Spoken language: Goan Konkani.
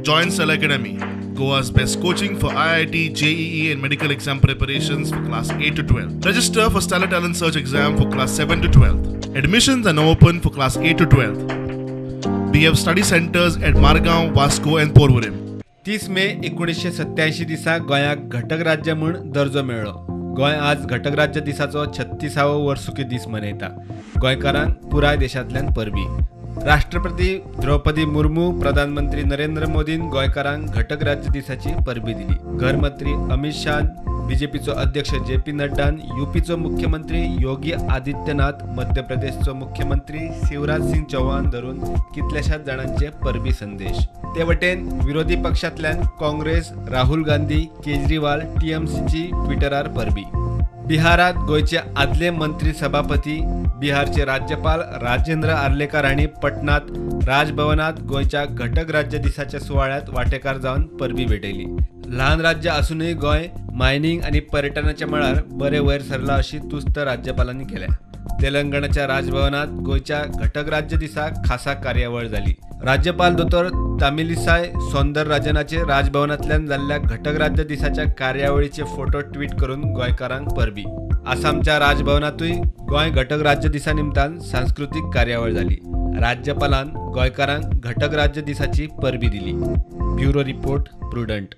Join Stellar Academy, Goa's best coaching for IIT, JEE and medical exam preparations for class 8 to 12. Register for Stellar Talent Search exam for class 7 to 12. Admissions are now open for class 8 to 12. We have study centers at Margao, Vasco and Porvorim. 30 मे 1987 दिसा गोंयाक घटक राज्य म्हूण दर्जो मेळ्ळो. गोंय आज घटक राज्य दिसाचो 36वो वर्सुकी दीस मनयता. गोंयकारांक पुराय देशांतल्यान परबी. राष्ट्रपती द्रौपदी मुर्मू, प्रधानमंत्री नरेंद्र मोदीन गोंयकारांक घटक राज्य दिसाची परबी दिली. घरमंत्री अमित शाह, बीजेपीचो अध्यक्ष जे पी नड्डान, यूपीचो मुख्यमंत्री योगी आदित्यनाथ, मध्य प्रदेशचो मुख्यमंत्री शिवराज सिंग चौहान धरून कितल्याशाच जाणांचे परबी संदेश. ते वटेन विरोधी पक्षांतल्यान काँग्रेस, राहुल गांधी, केजरीवाल, टीएमसीची ट्विटरार परबी. बिहारात गोंयचे आदले मंत्री सभापती, बिहारचे राज्यपाल राजेंद्र आर्लेकर हांणी पटनात राजभवनात गोंयच्या घटक राज्य दिसाच्या सुवाळ्यात वांटेकार जावन परबी भेटयली. ल्हान राज्य आसूनय गोंय मायनिंग आनी पर्यटनाच्या मळार बरे वयर सरला अशी तुस्त राज्यपालांनी केल्या. तेलंगणाच्या राजभवनात गोंयच्या घटक राज्य दिसा खासा कार्यावळ जाली. राज्यपाल दोतोर तामिलिसाय सौंदरराजनाचे राजभवनांतल्यान जाल्ल्या घटक राज्य दिसाच्या कार्यावळीचे फोटो ट्वीट करून गोंयकारांक परबी. आसामच्या राजभवनातूय गोंय घटक राज्य दिसा निमतान सांस्कृतीक कार्यावळ जाली. राज्यपालान गोंयकारांक घटक राज्य दिसाची परबी दिली. Bureau report, Prudent.